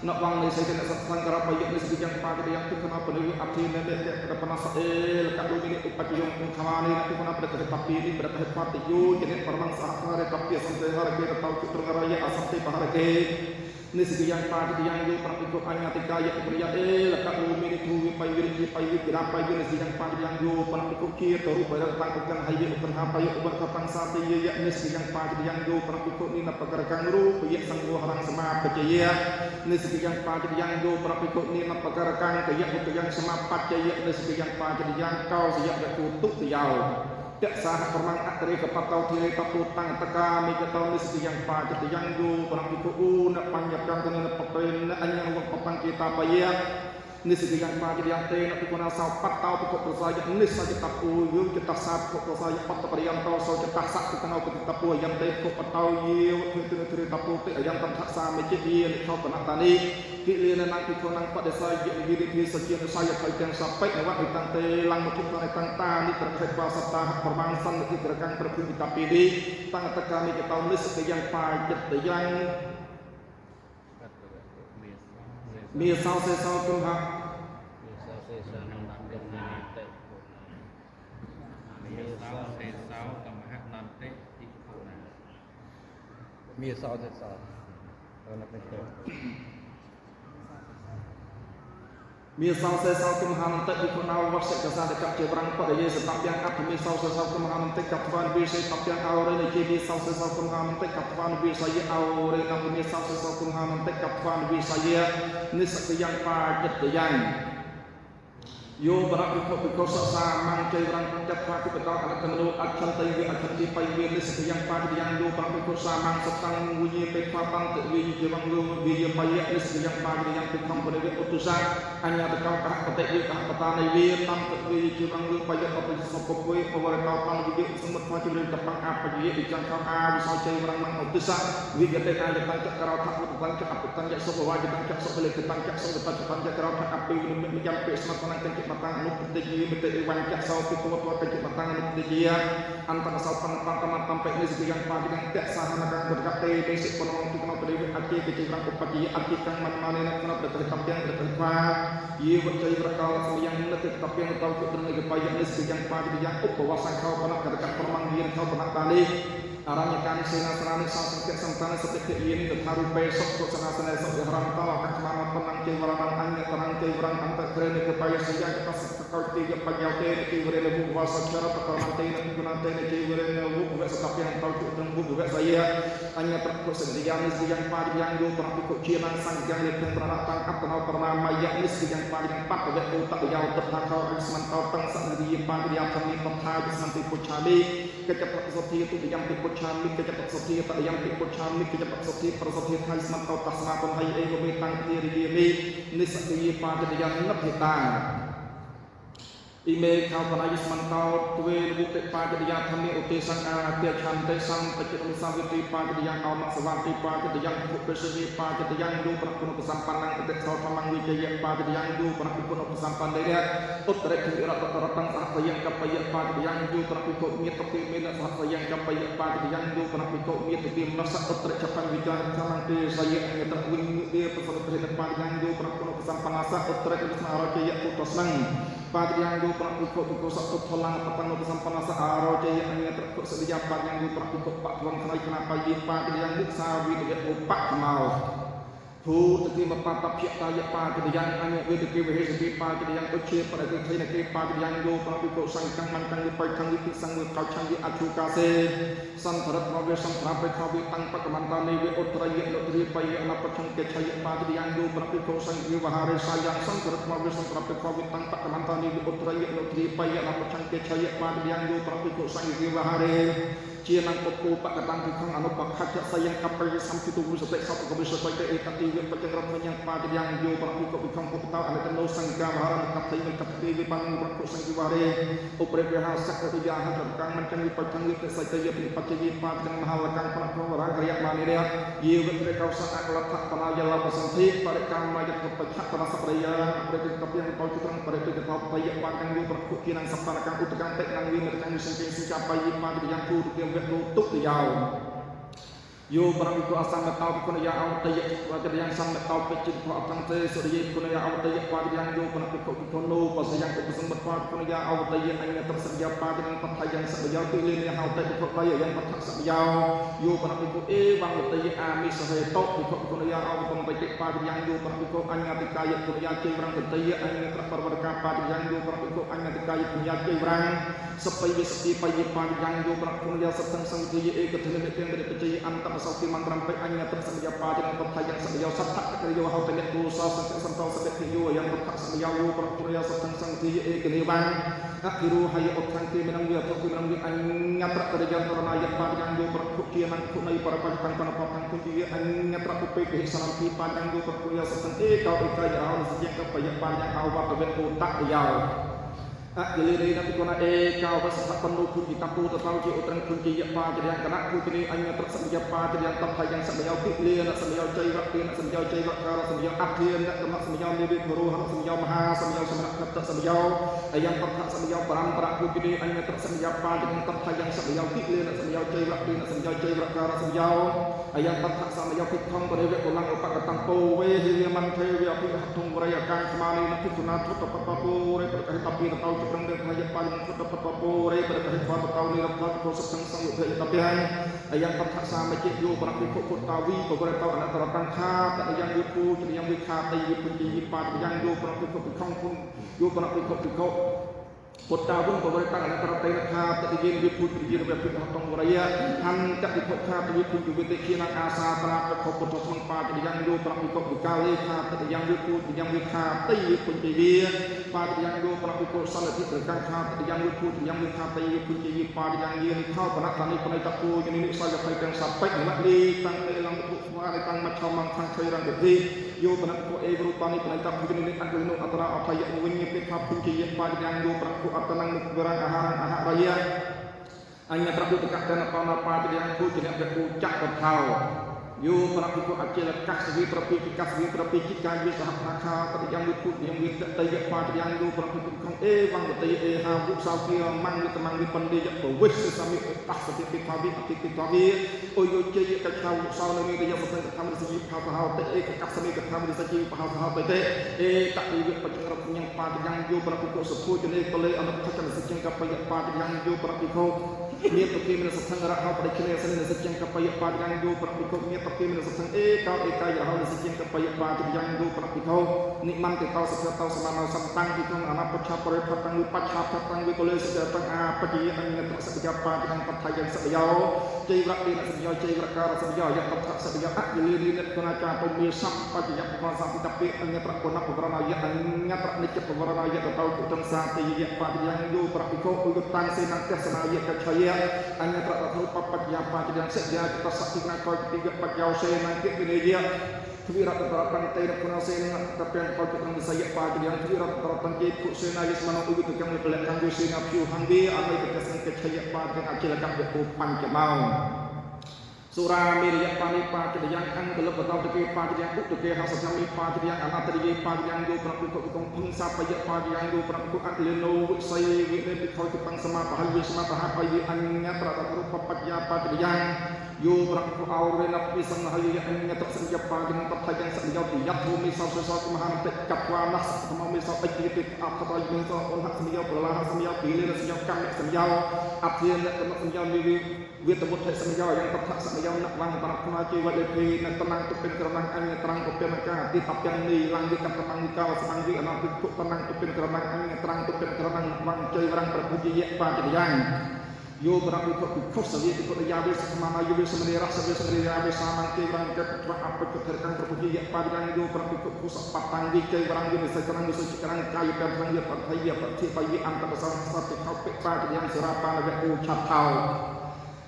នវងនិស័យតនៈសន្តង្ករបយនិសតិយ៉ាងបាចតយ៉ាងទុក្ខណបនិអធិនេមេតបនសអេលកលុមិនិឧបច្ចយងខមានិទុក្ខណប្រតិបពីនិប្រតិបតិយោចនិបរមសហរេតព្យសន្តេហរកេតតោជត្រងរយអសន្តិបហរកេនិសតិយ៉ាងបាចតយ៉ាងយោប្រតិគុអញ្ញតិកាយបរិយអេលកលុមិនិធូវិបៃវិរិយបៃវិរាបៃវិនិសយ៉ាងបាចយ៉ាងយោបណពិគុជាតរូបរតាំងឧកហៃវិឧកហាបយឧបកបង្សាតិយៈនិសយ៉ាងបាចយ៉ាងយោប្រតិគុនិនបករកាំងរូបយៈសង្វហរងសមាបច្ចយៈនិសយ៉ាងបាចយ៉ាងយោប្រតិគុនិនបករកាំងកយៈឧកយ៉ាងសមាបច្ចយៈនិសយ៉ាងបាចយ៉ាងកោសយៈវគុទុតិយោតសាហប្រមាំងអតរិកបតោធិរេតពុតាំងតកាមិកតោនិសតិយ៉ាងបាចតយ៉ាងយោប្រតិគុឧនបញ្ញកម្មតនបបេនអញ្ញវបបង្គេតាបយៈនិសតិយ៉ាងបាចយ៉ាងទេនពិគុណសោបតោពិគុប្រសាយនិសចតពុយោចតសាពិគុប្រសាយបតបរិយន្តោសោចតសៈពិកណោពិតពុយំទេគុបតោយាវធិទិរិតពុតិអយំតថសាមិជិយានិខោបនតានិគិលាននងពិគុណងបដិសាយយិរិភិសជានសាយថៃទាំងសបិនវនិតាំងទេលងមុខបនិតាំងតានិប្រខេបសតាប្រមាំងសន្តិក្រកាំងប្រភឹវិតពីនេះតាំងតកាមិកតោនិសតិយ៉ាងបាចិត្តយ៉ាង មា មានសោសេសោគុំហៈ មាសោសេសោនន្តកំនតិ មាសោសេសោកំហនន្តិភិក្ខុណា មាសោសេសោអត់មិនទេ មានសោសេសោគុំហនន្តិគុណោវសិកសាតកជាប្រាំងបរិយសតយ៉ាងអត្ថមានសោសេសោគុំហនន្តិកត្វានវិសេតយ៉ាងអរេនិជាមានសោសេសោគុំហនន្តិកត្វានវិសយអរេនមានសោសេសោគុំហនន្តិកត្វានវិសយនិសកយ៉ាងបាចិត្តយ៉ាងយោបរពិភពិកុសសាមង្ជ័យរងចត្វាគុបតោអនតមនោអច្ឆន្តិវិអច្ឆន្តិបៃវិនិសកយ៉ាងបាចិត្តយ៉ាងយោបរពិភសាមង្សតាំងវិយបេខ្វាបង្តិវិយវងយោវិយបយនិសកយ៉ាងបាចិត្តយ៉ាងពិខំបរិវិឧទុសាអញ្ញាតកោកហបតិវិកហបតានៃវិតំតិវិយវងយោបយបតិសពពុយបវរកោតំវិយសមុទ្រជារិកបង្អបយិចង្កោអាវិសោជ័យរងមង្ឧទុសាវិយតិអាយតាំងចក្រោថឧតតាំងចអបតាំងចសុបវាយតាំងចសុបលេខតាំងចសុបតតាំងចក្រោថអភិវិនិមិយំពេស្មតនកញ្ចបតាំងអនុបតិយមិតិវញ្ចសោពិកវតកញ្ចបតាំងអនុបតិយអន្តកសោបង្បង្កមតំបិនិសយ៉ាងបាយ៉ាងតសាហនកងកតេបេសិបនងទុកណបរិវិអតិកជិរងឧបតិយអតិកងមនមានេនណបតិតព្យ៉ាងប្រតិខ្វាយេវជ័យប្រកោសយ៉ាងនតិតព្យ៉ាងតោជត្រងកបយនិសយ៉ាងបាយ៉ាងឧបវសង្ខោបនកតកប្រមងយានខោបនតានិអរញ្ញកានិសេនាសរានិសង្ឃៈសន្តានសតិភយានិតថារូបេសុខសនាសនេសុវិហរន្តោអកស្មានបនំជ័យវរណអញ្ញតរងជ័យវរងអន្តក្រេនិកបយសយាកសកោតិយបញ្ញោទេនិវរេលវុវសចរតករមទេនិគុណទេនិជ័យវរេនវុវសតព្យ៉ាងតោជត្រងវុវសយាអញ្ញត្រកុសរិយានិសយ៉ាងបាយ៉ាងយោប្រតិគុជានសង្ឃយ៉ាងលេខប្រណតាំងអត្តណោប្រមាមយៈនិសយ៉ាងបាយ៉ាងបតវៈឧតយោតថាខោអិស្មន្តោតាំងសរិយបាយ៉ាងធមិបថាយស្មន្តិពុឆាមិកច្ចបសុធាទុតិយំតិពុឆាមិកច្ចបសុធាតយំតិពុឆាមិកច្ចបសុធាប្រសុធាថៃស្មន្តោតស្មាពហៃអេវមេតាំងធារិយាមិនិសតិយបាចតយ៉ាងនិព្វតាអ៊ីមេខោបណយស្មន្តោទ្វេវុតិបាចតយាធម្មិឧទេសង្អាតិឆន្តិសន្តចិត្តមសាវិតិបាចតយ៉ាងអមសវតិបាចតយ៉ាងភុបេសរិបាចតយ៉ាងយោប្រគុណសម្បណ្ណងតិសោធម្មងវិជយបាចតយ៉ាងយោប្រគុណសម្បណ្ណេរឧត្តរិទ្ធិរតរតੰសហសយ៉ាងកបយបាចតយ៉ាងយោប្រគុណមេតតិមេនសហសយ៉ាងកបយបាចតយ៉ាងយោប្រគុណមេតតិមនសឧត្តរិចបញ្ញវិចារធម្មងទេសយៈញតវិញទេប្រសន្តិបាចយ៉ាងយោប្រគុណសម្បណ្ណសឧត្តរិទ្ធិស្មារជយពុទ្ធស្នងបាចយ៉ាងយោប្រគុណទុកសតុផលាំងបតនុសម្បណ្ណសអរជយអញ្ញត្រគុសរិយាបាចយ៉ាងយោប្រគុណបតវងខ្នៃខ្នាបាយបាចយ៉ាងមុសាវិទវៈឧបកមោ ភូតតិមបតភយតាយបាចយ៉ាងអញ្ញវេទកិវហេសតិបាចយ៉ាងឧជាបរិតិថៃនគេបាចយ៉ាងយោប្រពិកោសង្កមន្តងវិបៃខងវិពិសង្វកោឆងវិអធុកាសេសន្តរតវេសន្តរបេខវិតាំងបកមន្តានិវេឧត្តរយនុទ្រីបយអនបឆងកេឆយបាចយ៉ាងយោប្រពិកោសង្វិវហារិសាយ៉ាងសន្តរតវេសន្តរបេខវិតាំងបកមន្តានិវេឧត្តរយនុទ្រីបយអនបឆងកេឆយបាចយ៉ាងយោប្រពិកោសង្វិវហារិជានង្គពូបកតាំងពិខងអនុបខច្ចសយងកបយសំទិទុវិសតិសតកវិសតិអេតតិវិបច្ចរតញ្ញបាចយ៉ាងយោប្រពិកោពិខងពុតោអនិតនោសង្កាវរណកថៃវិកតិវិបាំងប្រគុសង្វិវារេឧបរិវហាសកតិយាហតកាំងមញ្ចឹងវិបច្ចងវិសតិយពិបច្ចយិបាចមហលកាំងប្រកវរករិយមានិរិយយេវិត្រកោសអកលថបនាយលបសន្ធិបរិកម្មយតបច្ចតនសបរិយាបរិកតព្យងបោចត្រងបរិកតបយបាំងយោប្រគុគិនងសបនកាំងឧតកាំងតិនងវិមតងសង្កេសង្កាបយិបាចយ៉ាងគូទៀមវៈទុតិយោយោប្រមិកោអសមតោគុណយាអវតយវចយ៉ាងសមតោបចិតប្រអន្តេសុរិយគុណយាអវតយបាចយ៉ាងយោប្រមិកោគុណោបសយ៉ាងឧបសម្បត្តិគុណយាអវតយអញ្ញត្រសយាបាចយ៉ាងបថយ៉ាងសបយោទិលេនហោតិពុទ្ធយយ៉ាងបថសបយោយោប្រមិកោអេវងតយអាមិសហេតុពិខុគុណយាអវតំបតិបាចយ៉ាងយោប្រមិកោអញ្ញតិកាយគុណយាជ័យវរងតយអញ្ញត្របរវកាបាចយ៉ាងយោប្រមិកោអញ្ញតិកាយគុណយាជ័យវរងសបៃវិសតិបយបាចយ៉ាងយោប្រគុណយាសតੰសង្ឃយឯកធិនិតិបច្ច័យអន្តសោតិមន្តរំបិអញ្ញត្រសញ្ញបាចនតថយសញ្ញសដ្ឋករិយោហោតយគូសសង្ឃសន្តោសតិយោយ៉ាងតថសញ្ញយោប្រគុណយាសតੰសង្ឃយឯកនិវាងអភិរោហយអដ្ឋង្គិមនងវិអធិមនងវិអញ្ញត្រករិយន្តរណាយបាចយ៉ាងយោប្រគុជានង្គនៃបរបច្ចតាំងបណបតាំងគុជាអញ្ញត្រពុពេកហិសនំទីបាចយ៉ាងយោប្រគុណយាសតੰឯកោឯកាយរោសញ្ញកបយបាចយ៉ាងអវត្តវេពុតយោអយលិរេនតិកណអេកោវសតបណ្នុភុជិតពុតតោជាឧត្រង្គុជយបាចយ៉ាងកណៈភុជនីអញ្ញត្រសញ្ញបាចយ៉ាងតថយ៉ាងសញ្ញោគិលានសញ្ញោជ័យវៈទានសញ្ញោជ័យវៈការសញ្ញោអធិនកមសញ្ញោនិវិភរុហសញ្ញោមហាសញ្ញោសមណកតសញ្ញោអយ៉ាងតថសញ្ញោបរមប្រភុជនីអញ្ញត្រសញ្ញបាចយ៉ាងតថយ៉ាងសញ្ញោគិលានសញ្ញោជ័យវៈទានសញ្ញោជ័យវៈការសញ្ញោអយ៉ាងតថសញ្ញោភិក្ខំបរិវៈកលੰឧបកតន្តោវេហិវមន្ទេវៈភិហតុងវរយកាងស្មានីនភិក្ខុណាធុតបតពុរេប្រកហិតពីតោចត្រងទេយបាលពុទ្ធបតពុរេប្រកហិតបតោនិរតោសតੰសង្យុភេតពហអយ៉ាងតថសាមជិយោប្រពិខុពុតាវីបវរតោអនតរតង្ខាតយ៉ាងវិពូចយ៉ាងវិខាតយវិពុជិយបាតយ៉ាងយោប្រពិខុពិខុពុយោប្រពិខុពិខុពុតាវុនបវរតអនតរតេខាតតិយិវិពុជិយវិភិហតងវរយហន្តតិភខាតវិពុជវិតិខិនអាសាត្រាប្រខពុទ្ធសង្បាចយ៉ាងយោប្រពិខុវិកាលេខាតតិយ៉ាងវិពុជយ៉ាងវិខាតយវិពុជិវិបាចយ៉ាងយោប្រពិខុសន្តិប្រកាខាតយ៉ាងវិពុជយ៉ាងវិខាតយវិពុជិយបាចយ៉ាងយិខោបណតនិបនិតពូយនិនិសយភ័យទាំងសបិមលីតាំងទេលងពុស្វារិតាំងមច្ឆមងខាងខៃរងតិយោបណតអេវរូបានិបនិតភុជនិនិអង្កលនុអតរអថយវិញ្ញពិខាពុជិយបាចយ៉ាងយោប្រគុអតនងមុខវរងអាហារអាហារយៈអញ្ញប្រពុតកតនបណបាចយ៉ាងពុជនិវពុចកថោយោប្រពិខុអចិលកសវិប្រពិកសវិប្រពិជិកាយវិសហនាខាតយ៉ាងវិពុយ៉ាងវិតតយបាចយ៉ាងយោប្រពិខុខងអេវងតយអេហាវុសោគាមងវិតមងវិបណ្ឌិយពវិសសមិតសតិពិខាវិអតិពិខាវិអយយោជយកឆៅសោនមេយសតធម្មសជីផាសហោតិឯកកសមិកធម្មសជីផាសហោតិអេតតិវិបច្ចរញងបាចយ៉ាងយោប្រពិខុសុភូជនេកលេអនុខចនសញ្ញកបយបាចយ៉ាងយោប្រពិខុមេតគេមនសថងរហោបរិជនេសនិសញ្ញកបយបាចយ៉ាងយោប្រពិខុមេតគេមនសថងអេកោអេកាយរហោសញ្ញកបយបាចយ៉ាងយោប្រពិខុនិមន្តតោសភតោសមាណោសំតាំងពិខុអនបច្ឆបរិផតាំងវិបច្ឆាផតាំងវិកលេសតាំងអាបច្ចយអញ្ញត្រសច្ចបាចយ៉ាងតថយសបយោជ័យវរៈទិនសញ្ញជ័យវរការសញ្ញយតថសបយោអយលីនិកណាចាតុមេសបច្ចយបសតិតពិអញ្ញត្រគុណបវរណយអញ្ញត្រនិច្ចបវរណយតតោគុតੰសាតិយបាចយ៉ាងយោប្រពិខុឧយតាំងសេនទស្សនាយកឆយអញ្ញត្រតថោបបច្ចយាបាចយ៉ាងសច្ចយាចតសតិណាកោតិយបច្ចយោសេនគិវិនយៈទ្វិរតត្រតន្តេនគុណសេនតពាំងកោចត្រងសយបាចយ៉ាងទ្វិរតត្រតន្តេគុសេនាយស្មណឧយតកម្មពលកម្មវិសេនាភយហង្វីអមេកសង្កឆយបាចយ៉ាងអចិលកម្មវិបញ្ចមោសុរាមេរយបានិបាចយ៉ាងអង្គលបតោតគេបាចយ៉ាងឧតគេហសធម្មិបាចយ៉ាងអនន្តរិយបាចយ៉ាងយោប្រពុកកងភឹងសាបយបាចយ៉ាងយោប្រពុអកលិណោវិស័យវិនិពិខោចបង្សមាបហយវិសមាបហបយអញ្ញត្រតរុបបច្ចយាបាចយ៉ាង យោប្រកអោរេណពិសង្ហយអញ្ញតសញ្ញបាជតថយសញ្ញតិយធុមេសោសោមហានតិកត្វានសធម្មមេសោអិតិតិអបតយមេសោអនហសញ្ញប្រលាហសញ្ញពីលេសញ្ញកម្មសញ្ញអធិនកម្មសញ្ញនិវិវេតវុទ្ធសញ្ញយ៉ាងតថសញ្ញនវងបរថ្មាជីវលេភេនតនੰទុពិនក្រណੰអញ្ញត្រੰកពនកាទីតពយ៉ាងនីលੰវិកតមង្កោសមង្វិអនភិក្ខុតនੰទុពិនក្រណੰអញ្ញត្រੰទុពិនក្រណੰវងជ័យវរੰប្រពុជយៈបាចយ៉ាងយោបរវិខពិខុសវិពិខុយាវិសមានាយវិសមនីរសវិសមនីរាវិសាមង្គេវរងកតវអបច្ចធរកੰប្រពុជយៈបាចយ៉ាងយោបរវិខុសបតាំងវិជ័យវរងវិនិសចរងវិសុចរងកាយពរងយបថយបតិបយអន្តបសសតិខោពិបាចយ៉ាងសរាបានវៈឧឆថោ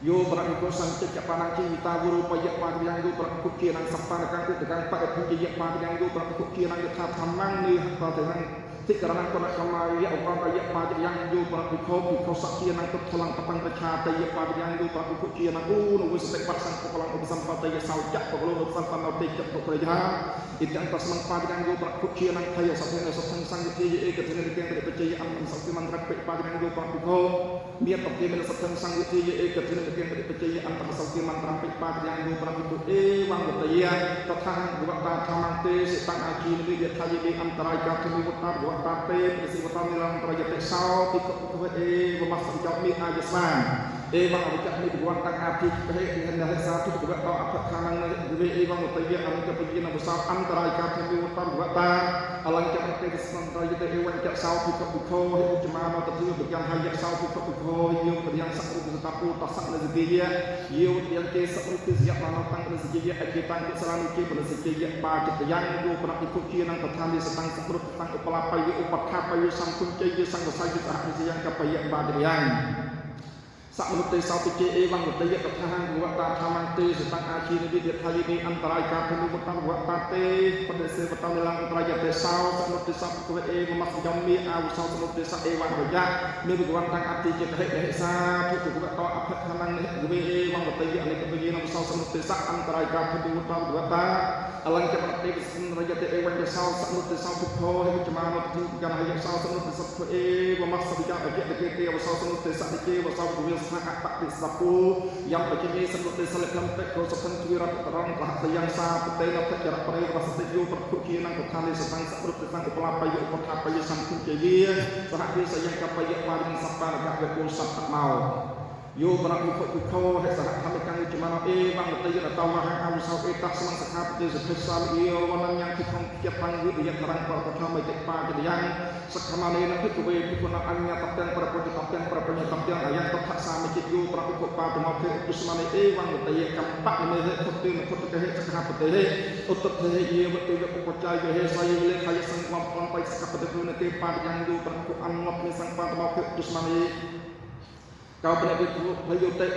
យោប្រតិកុសញ្ចចបាណជីវិតាវរូបយបាយ៉ាងយោប្រតិគុជានងសប្បានកੰឧតកੰបរិភុជយបាយ៉ាងយោប្រតិគុជានងយថាធម្មងនិហតេងតិករណងកនកម្មាយៈឧបន្តយបាយ៉ាងយោប្រតិខោភិក្ខុសជានងទុថ្លងតបង្ប្រឆាតយបាយ៉ាងយោប្រតិគុជានងឧនវិសតិបសង្កបលងឧបសម្បតយសោចៈបលឧបសម្បណ្ណតិចតុប្រយាអិតន្តស្មងបាយ៉ាងយោប្រតិគុជានងថយសភេនសថងសង្ឃទាយឯកធិនិទាំងបច្ច័យអន្តសតិមន្ត្រពិបាយ៉ាងយោប្រតិខោមានបតិមានសថងសង្ឃទាយឯកធិនិទាំងបច្ច័យអន្តសតិមន្ត្រពិបាយ៉ាងយោប្រតិគុអេវងវតយៈតថាហង្វតាធម្មងទេសិតាំងអាជីនិយថាយិអន្តរាយកធិនិវតាវតាទេប្រសិវតានិរន្តរយតិសោតិកុកវេវមសញ្ចមិអាយស្មាអេវងអវិចមិវន្តੰអាភិហេនិហេសាទុកវតអភខានងវេអេវងវតយៈអនិកបយនវសោអន្តរាយកធិនិវតាវតាអលង្កមតិសន្តរយតិអេវញ្ចសោភិក្ខុភិក្ខោហេឧចមានតធិបយ៉ាងហើយសោភិក្ខុភិក្ខោយោបយ៉ាងសរុបសតពុតសនិសតិយៈយោយ៉ាងគេសរុបទិសយៈបានតាំងនិសតិយៈអជិតាំងគិសរានុជាបនិសតិយៈបាចិត្តយ៉ាងយោប្រតិគុជានឹងតថានិសតាំងសរុបតាំងឧបលាបយឧបដ្ឋាបយសង្គមជ័យសង្កសយសហនិសយ៉ាងកបយៈបាចយ៉ាងសមនុទេសោតិជេអេវងវតយៈតថាហង្វតាធម្មងទេសតាំងអាជីនិវិយថាយិនិអន្តរាយកាធនុវតវតាទេបដិសេវតនិលអន្តរាយទេសោសនុទេសកវេអេវមសយមេអាវសោសនុទេសអេវងវយៈមេវិវន្តੰអតិចេតហេហេសាធុកវតអភខណងវេអេវងវតយៈអនិកបយេនសោសនុទេសអន្តរាយកាធនុវតវតាអលង្កបតិវិសនរយតិអេវញ្ញសោសនុទេសោភិក្ខោហេវិចមានុទិកណហយសោសនុទេសខេវមសវិយអជតិគេទេវសោសនុទេសតិគេវសោវិសហបតិសពុយំបច្ចេសនុទេសលខំតិកោសខੰទ្វិរតរងរហសយ៉ាងសាបតេនភចរបរិវសតិយោប្រគុជានងកថានិសតាំងសរុបតាំងឧបលាបយឧបថាបយសំគុជយាសហវិសយ៉ាងកបយបារិសបានកវេគុសតមោយោបរវិខពិខោហេសហធម្មកੰវិចមណអេវងតយតវហអវសោអេតស្មងសខាបតិសុខសាលយោវនញ្ញងភិក្ខុជាតាំងវិយតរងបរតធម្មតិបាចយ៉ាងសខមានេនភិក្ខវេភិក្ខុនអញ្ញតទាំងប្រពុជតទាំងប្របញ្ញតទាំងអយតថសាមិចិត្តយោប្រភិក្ខុបាតមោខេឧបស្មនេអេវងតយកម្មបនិមេហេខតិនខតកហេសខាបតិហេឧត្តទេយេវតិវឧបច្ច័យហេសយលេខយសង្វំបបៃសកបតិគុណទេបាចយ៉ាងយោប្រភិក្ខុអនុមសង្បាតមោខេឧបស្មនេកោបនិវិភយុតិ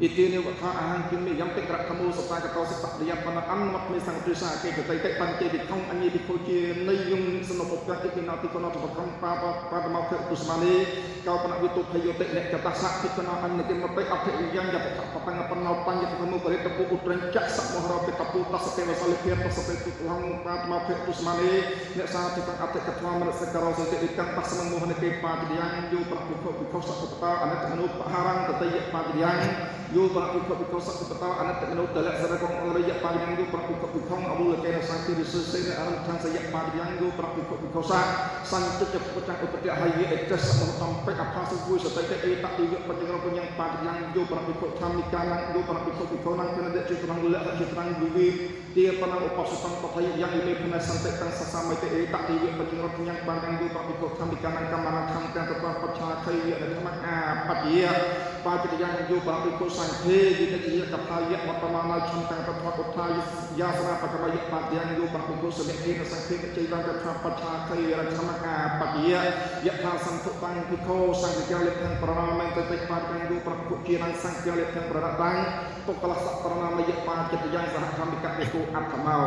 អ៊ីទីនិវថាអាហង្គិមិយំតិក្រធមោសតាកតោសតរិយបនអនុមមេសង្ទិសាកេកតិតិបញ្ចេវិខងអញ្ញិភិក្ខុជានិយងសនុពកតិពិណតិកណតបខំបាបាតមោខេឧស្មានីកោបនវិទុភយុតិអ្នកកតសៈភិក្ខុណអញ្ញតិមតិអធិយ៉ាងយតបបង្បណោបញ្ញធមោបរិតពុឧត្រញ្ចសមហរពិតពុតសទេវសលិភិតសទេទុលងបាតមោខេឧស្មានីអ្នកសាធិតអធិកធមនសករោសតិកੰបសមមោហនិទេបាចយ៉ាងយោប្រភិក្ខុភិក្ខុសកតោអនិត្តមនុបហារងតតិយបាចយ៉ាងយោប្រភិក្ខុភិក្ខុសកតោអនិត្តមនុតលសរកងអរិយបាយ៉ាងយោប្រភិក្ខុភិក្ខុអបុលកេនសង្ឃិរិសសេនអរថងសយបាយ៉ាងយោប្រភិក្ខុភិក្ខុសសញ្ចចពុចឧបតិហយេអចសមតំបិអផាសវុសតិអេតតិយបច្ចរពញ្ញបាយ៉ាងយោប្រភិក្ខុធម្មិកានយោប្រភិក្ខុភិក្ខុនគណដេជត្រងលៈជត្រងវិវិទាបណឧបសតងបថយយ៉ាងមេភនសន្តិតាំងសសមិតិអេតតិយបច្ចរពញ្ញបាយ៉ាងយោប្រភិក្ខុធម្មិកានកម្មនធម្មកានតបឆាខៃយៈធម្មអាបច្ចយបាចយ៉ាងយោប្រភិក្ខុសង្ឃេវិនិយកថាយៈមតមាណឆន្ទៈតថឧទ្ធាយយាសនាបកមយបាយ៉ាងយោប្រភិក្ខុសមិខេនសង្ឃេជ័យវងកថាបច្ឆាខៃរធម្មអាបច្ចយយថាសន្ធុបាំងភិក្ខុសង្ឃយាលិខੰប្រណមន្តតិបាយ៉ាងយោប្រភិក្ខុជានសង្ឃយាលិខੰប្រណតាំងទុកលសប្រណមយបាចិត្តយ៉ាងសហធម្មិកវិគុអត្ថមោ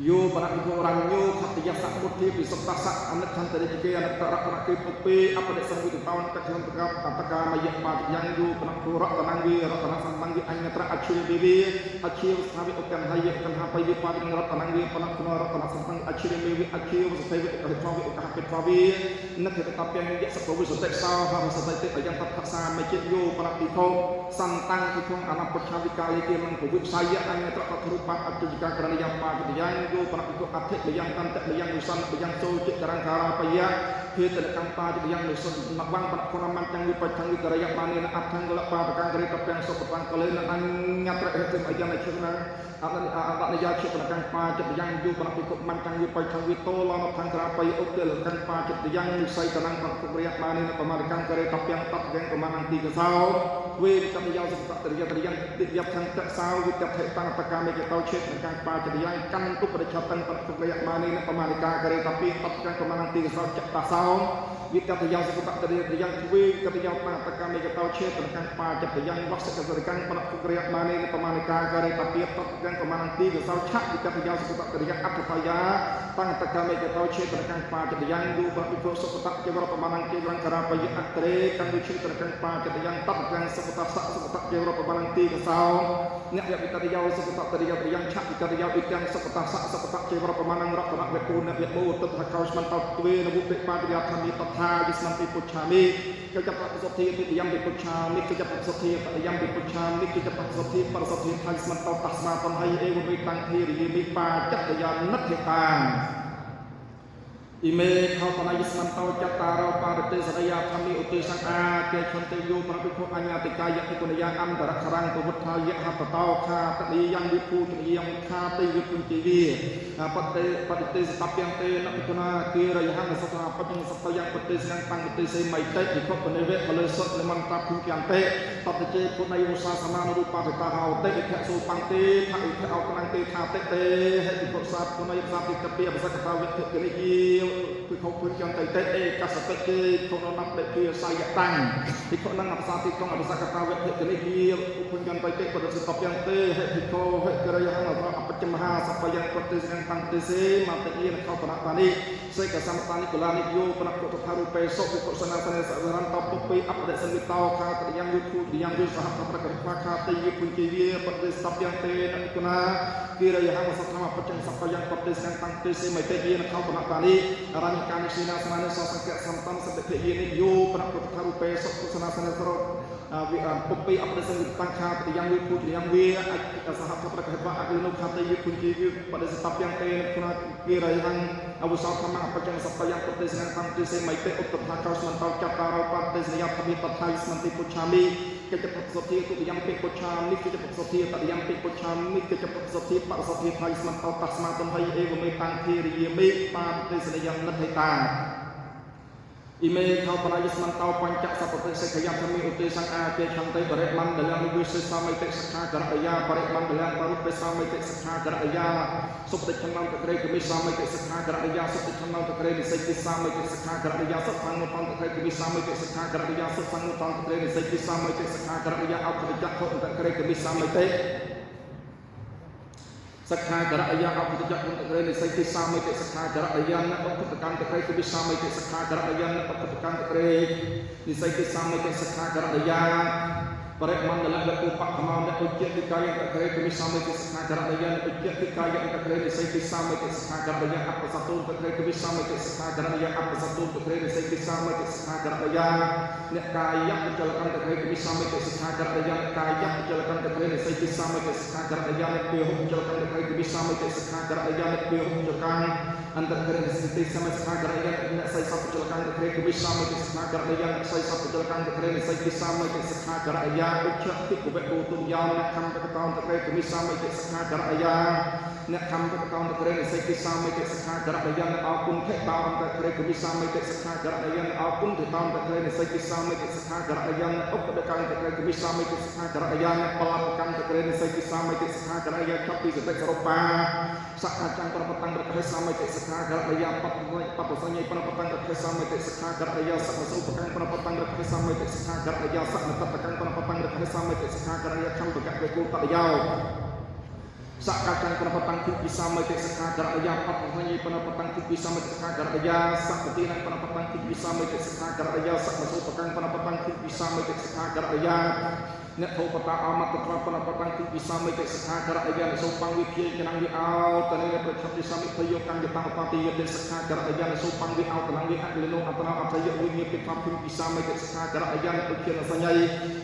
យោបរនិភរញ្ញោខតយសមុទ្ធាពិសុតសៈអនិច្ឆន្តរិជេអនុត្តរតនគេពុពេអបដិសង្វិតតោតក្លំតកអតកាមយបាចយ៉ាងយោបនភរតនងវិរតនសម្បង្វិអញ្ញត្រអឈិវិវិអឈិវស្ថាវិឧកន្ហយកន្ហបយវិបាចរតនងវិបនភរតនសម្បង្អឈិមេវិអឈិវសថៃវិអហិតវិឧកហពិតវិនិខតពញ្ញយសពវិសតិសោហមសតិតិអយន្តថសាមេជយោបនពិខោសន្តੰពិខុអនពុឆាវិកាលិគេមង្គវិសយអញ្ញត្រតរូបអច្ចិកាករណយបាចយ៉ាងយោបនពិខុអធិបយ៉ាងតន្តបយ៉ាងវិសនបយ៉ាងសូចិករង្ការបយៈភេតលកម្មបាចយ៉ាងនិសុនវងបនខនមញ្ញវិបច្ឆੰវិករយបានេនអត្ថង្កលបាតកង្រិតពាំងសុបបង្កលេនអញ្ញត្រហេតុអយមឈិណាអនអនយាឈិបនកម្មបាចយ៉ាងយោបនពិខុមញ្ញវិបច្ឆੰវិតោលនថង្ក្រាបយឧទលកម្មបាចយ៉ាងនិស័យកណੰបនគុរិយបានេនបមរកម្មករេតពាំងតយ៉ាងប្រមាណទីកសោវេកតយោសតរិយតរិយតិយថង្កសោវិតថេតតកាមេកតោឆេតកម្មបាចយ៉ាងកាន់ឧបរិឆតੰបនគុរិយបានេនបមរិកាករេតពាំងតយ៉ាងប្រមាណទីកសោចតសោវិកតយោសតរិយតរិយវេកតយោតកាមេកតោឆេតកម្មបាចយ៉ាងវសកសរិកម្មបនគុរិយបានេនបមរិកាករេតពាំងតយ៉ាងប្រមាណទីកសោឆវិកតយោសតរិយអត្ថតយាតកាមេកតោឆេតកម្មបាចយ៉ាងយុបពិភសុបតជវរប្រមាណគេវរការបយអត្រេកម្មវិជិតកម្មបាចយ៉ាងតកម្មសុបតសសុបតជវរប្រមាណទីកសោអ្នកយវិតយោសុបតតរិយយ៉ាងឆវិតយោអ៊ីទាំងសុបតសសុបតជវរប្រមាណរតនវគុណវបោតថកោស្មន្តទ្វេនវុតិបាទយធមិតថាយស្មន្តិពុច្ឆាមិកចបសុទ្ធាទុតិយំពិពុច្ឆាមិកចបសុទ្ធាបរិយំពិពុច្ឆាមិកចបសុទ្ធាបរសុទ្ធាថៃស្មន្តតស្មាតំហៃអេវវិតាំងធីរិយមិបាចតយានិទ្ធិតាអ៊ីមេខោបណយស្មន្តោចតារោបារតិសរិយាធម្មិឧទេសង្អាគេឆន្ទយោប្រពិភអញ្ញាតិកាយតិគុណយាអន្តរខរាំងពវុទ្ធាយហតតោខាតនិយ៉ាងវិភូជនិយងខាតិវិភុជីវីបតិបតិទេសតព្យងទេនពិគុណាគិរយហងសតបច្ចងសតយ៉ាងបតិសងតាំងបតិសេមៃតិវិភពនិវៈបលសុតនិមន្តភុគន្តិតតជេគុណយវសាសមានរូបតតាហោតិអិធសុបង្ទេថអិធអោកណੰទេថាតិទេហេតុពិសាគុណយសាតិកពាបសកតាវិធិនិយពិខុពុញ្ញន្តតិអេកសតិជេខុននបតិភាសយតាំងពិខុនឹងអបសាតិកងអបសកតាវិធិនិយពុញ្ញន្តតិបរិសុតព្យងទេហេភិក្ខុហេករយហងអបច្ចមហាសពយ៉ាងប្រតិសងតាំងតិសេមតិយនខោបនតានិសេកសមតានិកលានិយោបនពុទ្ធថារូបេសុវិខុសនាសនេសរន្តពុពីអបដិសង្វិតោខាតយ៉ាងយុធុយ៉ាងយុសហប្រកបខាតយពុញ្ជវាបរិសតព្យងទេនគុណាគិរយហងសធម្មបច្ចងសពយ៉ាងប្រតិសងតាំងតិសេមតិយនខោបនតានិរញ្ញកានិសេនាសនានិសសង្កសន្តំសតិភិយនិយោប្រពុទ្ធរូបេសុសនាសនសរវិពុពីអបដិសង្វិតាំងខាតយ៉ាងវិពុជយ៉ាងវាសហប្រកបអកលនុខាតយពុញ្ជីវិបដិសតព្យងទេនគុណាគិរយហងអវសោធម្មអបច្ចងសពយ៉ាងប្រតិសងតាំងតិសេមតិឧត្តថាកោស្មន្តោចតារោបតិសយធមិតថៃស្មន្តិពុច្ឆាមិកិច្ចបសុទ្ធាទុតិយំពិពុច្ឆាមិកិច្ចបសុទ្ធាតរិយំពិពុច្ឆាមិកិច្ចបសុទ្ធាបរសុទ្ធាថៃស្មន្តោតស្មាទំហៃអេវមេតាំងធារិយមិបាតិសនយំនិទ្ធិតាអ៊ីមេខោបណយស្មន្តោបញ្ចសពតិសិក្ខយធមិឧទេសង្អាគេឆន្តិបរិមណ្ដលំវិសេសមិតិសិក្ខាករយាបរិមណ្ដលំបរុបេសមិតិសិក្ខាករយាសុបតិឆន្ទតក្រេកមិសមិតិសិក្ខាករយាសុបតិឆន្ទតក្រេនិសិតិសមិតិសិក្ខាករយាសុបង្នុតន្តក្រេកមិសមិតិសិក្ខាករយាសុបង្នុតន្តក្រេនិសិតិសមិតិសិក្ខាករយាអបតិចខុន្តក្រេកមិសមិតិសិក្ខាករយាអបតិចគុណតក្រេនិស័យតិសាមិតិសិក្ខាករយានអបតិកម្មតក្រេគវិសាមិតិសិក្ខាករយានអបតិកម្មតក្រេនិស័យតិសាមិតិសិក្ខាករយាបរិមណ្ឌលឧបកមោនឧជ្ជតិកាយតក្រេគវិសាមិតិសិក្ខាករយានឧជ្ជតិកាយតក្រេនិស័យតិសាមិតិសិក្ខាករយាអបសតុតក្រេគវិសាមិតិសិក្ខាករយាអបសតុតក្រេនិស័យតិសាមិតិសិក្ខាករយាអ្នកកាយៈចលកម្មតក្រេគវិសាមិតិសិក្ខាករយាកាយៈចលកម្មតក្រេនិស័យតិសាមិតិសិក្ខាករយាអ្នកពាហុចលកម្មតក្រេគវិសាមិតិសិក្ខាករយាអ្នកពាហុចលកម្មអន្តរក្រេនិស័យតិសាមិសិក្ខាករយាអ្នកស័យសពចលកម្មតក្រេគវិសាមិតិសិក្ខាករយាអ្នកស័យសពចលកម្មតក្រេនិស័យតិសាមិតិសិក្ខាករយាឧច្ឆតិកវៈកោទុំយោអ្នកខំបកតោតក្រេគវិសាមិតិសិក្ខាករយាអ្នកខំបកតោតក្រេនិស័យតិសាមិតិសិក្ខាករយាអ្នកអគុណថេតោអន្តក្រេគវិសាមិតិសិក្ខាករយាអ្នកអគុណថេតោអន្តក្រេនិស័យតិសាមិតិសិក្ខាករយាអ្នកឧបដកម្មតក្រេគវិសាមិតិសិក្ខាករយាអ្នកបលកម្មតក្រេនិស័យតិសាមិតិសិក្ខាករយាចប់ពីសតិសរុបាសក្កាចាំងប្របតាំងប្រកេសាមិតិសិក្ខាករយាបបបសញ្ញប្របតាំងប្រកេសាមិតិសិក្ខាករយាសកសុបកម្មប្របតាំងប្រកេសាមិតិសិក្ខាករយាសកតតកម្មប្របតាំងប្រកេសាមិតិសិក្ខាករយាខំបកវេគុតយោ សកចង្កណបតាំងភិពិសមិតិសខាករយាបតហញីបណបតាំងភិពិសមិតិសខាករយាសពតិនបណបតាំងភិពិសមិតិសខាករយាសមសុបកាំងបណបតាំងភិពិសមិតិសខាករយាអ្នកធោបតាអមតត្របណបតាំងភិពិសមិតិសខាករយានិសូបង្វិភាចនងវិអោតនេប្រឆតិសមិភយោកញ្ញតាំបតិយតិសខាករយានិសូបង្វិអោតនងវិអលិនោអតណោអថយវិញាពិធភិពិសមិតិសខាករយានិឧខេនសញ្ញៃ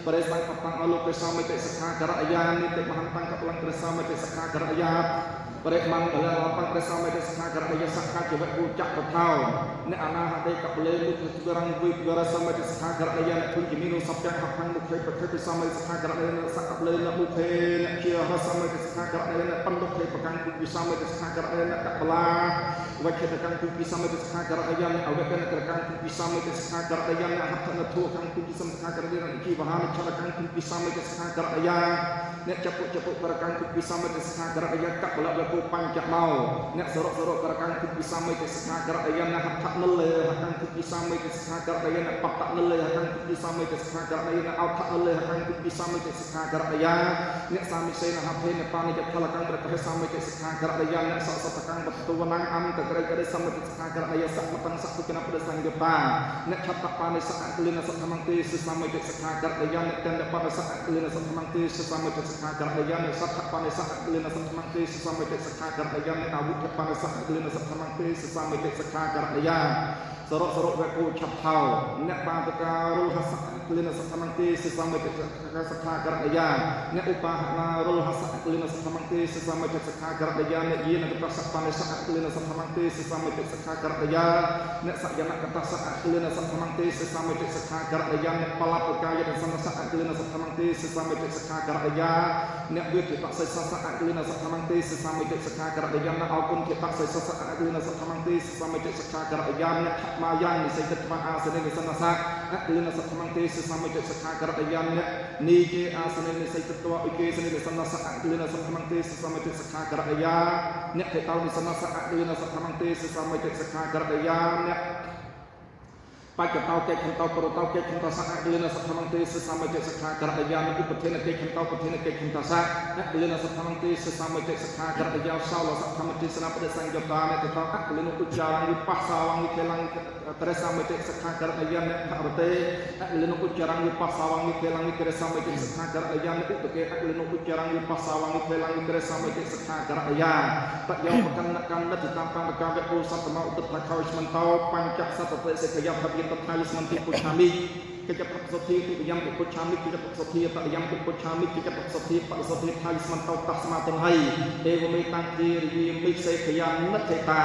បរិសង្កតាំងអលោកេសមិតិសខាករយានិតិមហន្តង្កបលង្ក្រសមិតិសខាករយាបរិមន្តលលបង្ក្រសមិតិសខាករយាសខាជីវៈឧចកថោអ្នកអនាហតិកបលេមុខទរងវិវរសមិតិសខាករយាអ្នកធុនជមីនុសពយ៉ាងហផាំងមុខេប្រខេពិសមិតិសខាករយាអ្នកសកបលេមុខេអ្នកជាហសមិតិសខាករយាអ្នកបណ្ឌុខេប្រកាំងពិសមិតិសខាករយាអ្នកកបលាវេខេតកាំងពិសមិតិសខាករយាអ្នកអវេកនក្រកាំងពិសមិតិសខាករយាអ្នកហត្ថនធុកាំងពិសមិតិសខាករយាអ្នកជីវហានឆលកាំងពិសមិតិសខាករយាអ្នកចពុចពុប្រកាំងពិសមិតិសខាករយាកបលលកុបញ្ចមោអ្នកសរុសរុក្រកាំងពិសមិតិសខាករយាអ្នកហត្ថនលេហកាំងពិសមិតិសខាករយាអ្នកបតនលេហកាំងពិសមិតិសខាករយាអ្នកអោថនលេហកាំងពិសមិតិសខាករយាអ្នកសាមិសេនហភេនបានិចផលកាំងប្រកេសមិតិសខាករយាអ្នកសសតកាំងបតុវណងអន្តក្រៃក្រសមិតិសខាករយាសមតੰសពុជនប្រសង្យតាអ្នកឆតបានិសអកលិនសធម្មងទេសសមិតិសខាករយាអ្នកតន្តបានិសអកលិនសធម្មងទេសសមិតិសខាករយាអ្នកសទ្ធបានិសអកលិនសធម្មងទេសសមិតិសខាករយាអ្នកអវុធបានិសអកលិនសធម្មងទេសសមិតិសខាករយាសរុសរុវកុឆថោអ្នកបាតការុហសអកលិនសធម្មងទេសសមិតិសខាករយាអ្នកឧបាហនារុហសអកលិនសធម្មងទេសសមិតិសខាករយាអ្នកយានកតសបានិសអកលិនសធម្មងទេសសមិតិសខាករយាអ្នកសយនកតសអកលិនសធម្មងទេសសមិតិសខាករយាអ្នកបលបកាយសនសអកលិនសធម្មងទេសសមិតិសខាករយាអ្នកវិទិបសិសសអកលិនសធម្មងទេសសមិតិសខាករយាអ្នកអគុណធិបសិសសអកលិនសធម្មងទេសសមិតិសខាករយាអ្នកមាយ៉ាងនិសិទត្វាអាសនិនិសនសអកលិនសធម្មងទេសសមិតិសខាករយាអ្នកនីជាអាសនិនិសិទត្វាឧកេសនិនិសនសអកលិនសធម្មងទេសសមិតិសខាករយាអ្នកថេតោនិសនសអកលិនសធម្មងទេសសមិតិសខាករយាអ្នកបច្ចតោកេខន្តោប្រតោកេខន្តោសអកលិនសធម្មងទេសសមិតិសខាករយាឧបធានកេខន្តោប្រធានកេខន្តោសអកលិនសធម្មងទេសសមិតិសខាករយាសោលសធម្មទេសនាបដិសង្យតាអ្នកតោអកលិនឧច្ចារងវិបស្សវងវិខេលងត្រសមិតិសខាករយាអ្នកភរតេអកលិនឧច្ចារងវិបស្សវងវិខេលងវិក្រសមិតិសខាករយាអ្នកឧបកេអកលិនឧច្ចារងវិបស្សវងវិខេលងវិក្រសមិតិសខាករយាតយោបកណ្ណកណ្ណតិតាមបញ្កវៈពុសតមោឧត្តខោស្មន្តោបញ្ចសតតិសិក្ខយភវិតថាយស្មន្តិពុឆាមិកិច្ចបសុទ្ធាទុយំពុឆាមិកិច្ចបសុទ្ធាតយំពុឆាមិកិច្ចបសុទ្ធាបសុទ្ធាថាយស្មន្តោតស្មាតនហៃទេវមេតាំងធារិយមិសេខយានិដ្ឋេតា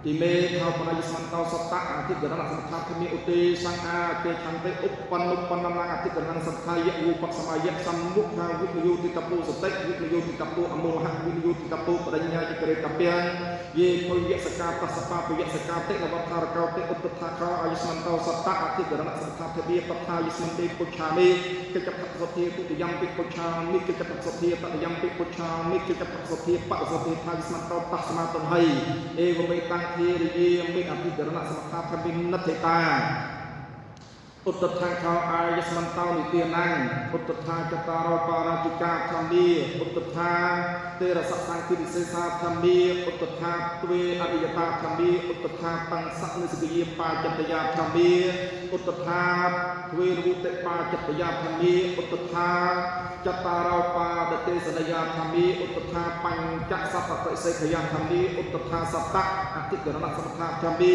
ទិមេខោបណយស្មន្តោសតៈអធិករណសន្តាធមិឧទេសង្អាគេឆន្តិឧបបណ្នុបណ្ណនាអធិករណសន្តាយៈវុបសមាយៈសមុខាវិនយោតិតពុសតិវិនយោតិតពុអមោហៈវិនយោតិតពុបដញ្ញាយក្រេតពាំងយេភយសកាតសបាពយសកាតិលវថារកោតិឧបថាខោអយស្មន្តោសតៈអធិករណសន្តាធវិបថាយស្មន្តិពុឆាមិកិច្ចបសុទ្ធាទុតិយំពិពុឆាមិកិច្ចបសុទ្ធាតយំពិពុឆាមិកិច្ចបសុទ្ធាបសុទ្ធាថាយស្មន្តោតស្មាតហៃអេវមេតាំងធារិយាមិអភិករណសមថាធមិនិដ្ឋិតាឧត្តថាខោអាយស្មន្តោនិទានੰឧត្តថាចតារោបារាជិកាធម្មាឧត្តថាទេរសសង្ឃិវិសេសាធម្មាឧត្តថាទ្វេអរិយតាធម្មាឧត្តថាតាំងសនិសគយាបាចតយាធម្មាឧត្តថាទ្វេរុតិបាចតយាធម្មាឧត្តថាចតារោបាដទេសនយាធម្មាឧត្តថាបញ្ចសតតិសេខយាធម្មាឧត្តថាសតៈអធិករណសមថាធម្មា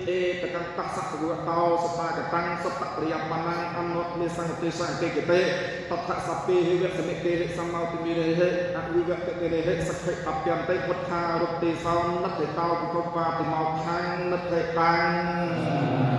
អេតកន្តសភវតោសតាកតាំងសតប្រិយបណ្ណងអនុមេសង្កទេសង្កេកតេតថសពេហិវសមិកេហិសមោទមិរហិអវិវកេរហិសខិអព្យន្តេវត្ថារុតិសោនតិតោគុបាតិមោខាងនិដ្ឋិតាំង